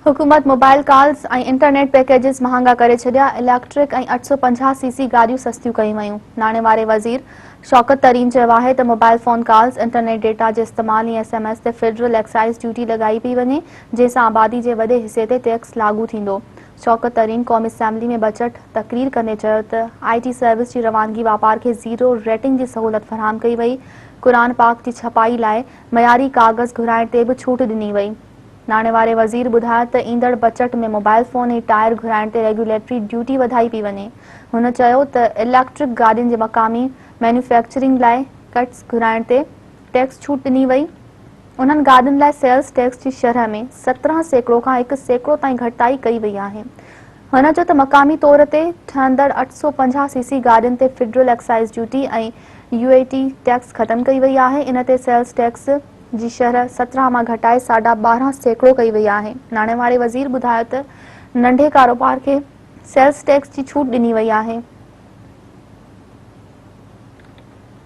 حڪومت mobile calls ۽ internet packages مهانگا ڪري ڇڏيا، اليڪٽرڪ ۽ 850 سي سي گاڏيون سستيون ڪيون ويون. ناڻي واري وزير شوڪت ترين چيو آهي ته mobile phone calls, internet data جي استعمال ۽ ايس ايم ايس تي فيڊرل ايڪسائيز ڊيوٽي لڳائي پئي وڃي، جنهن سان آبادي جي وڏي حصي تي ٽيڪس لاڳو ٿيندو. شوڪت ترين قومي اسيمبلي ۾ بجيٽ تقرير ڪندي چيو ته آء ٽي سروس جي روانگي واپار کي زيرو ريٽنگ جي سهولت فراهم ڪئي وئي، قرآن پاڪ جي ڇپائي لاء معياري ڪاغذ گهرائڻ تي به ڇوٽ ڏني وئي. ناڻي واري وزير ٻڌايو ته ايندڙ بجيٽ ۾ موبائل فون ۽ ٽائر گهرائڻ تي ريگيوليٽري ڊيوٽي وڌائي پئي وڃي. هن چيو ته اليڪٽرڪ گاڏين جي مقامي مينوفيڪچرنگ لاء ڪٽس گهرائڻ تي ٽيڪس ڇوٽ ڏني وئي، انهن گاڏين لاء سيلز ٽيڪس جي شرح ۾ 17% کان 1% تائين گهٽتائي ڪئي وئي آهي. هن چيو ته مقامي طور تي ٺهندڙ 850 سي سي گاڏين تي federal excise duty ۽ U A T tax ختم ڪئي وئي آهي، ان تي سيلز ٽيڪس جي شرح 17 مان گهٽائي ساڍا 12% ڪئي وئي آهي. ناڻي واري وزير ٻڌايو ته ننڍي ڪاروبار کي سيلز ٽيڪس جي ڇوٽ ڏني وئي آهي.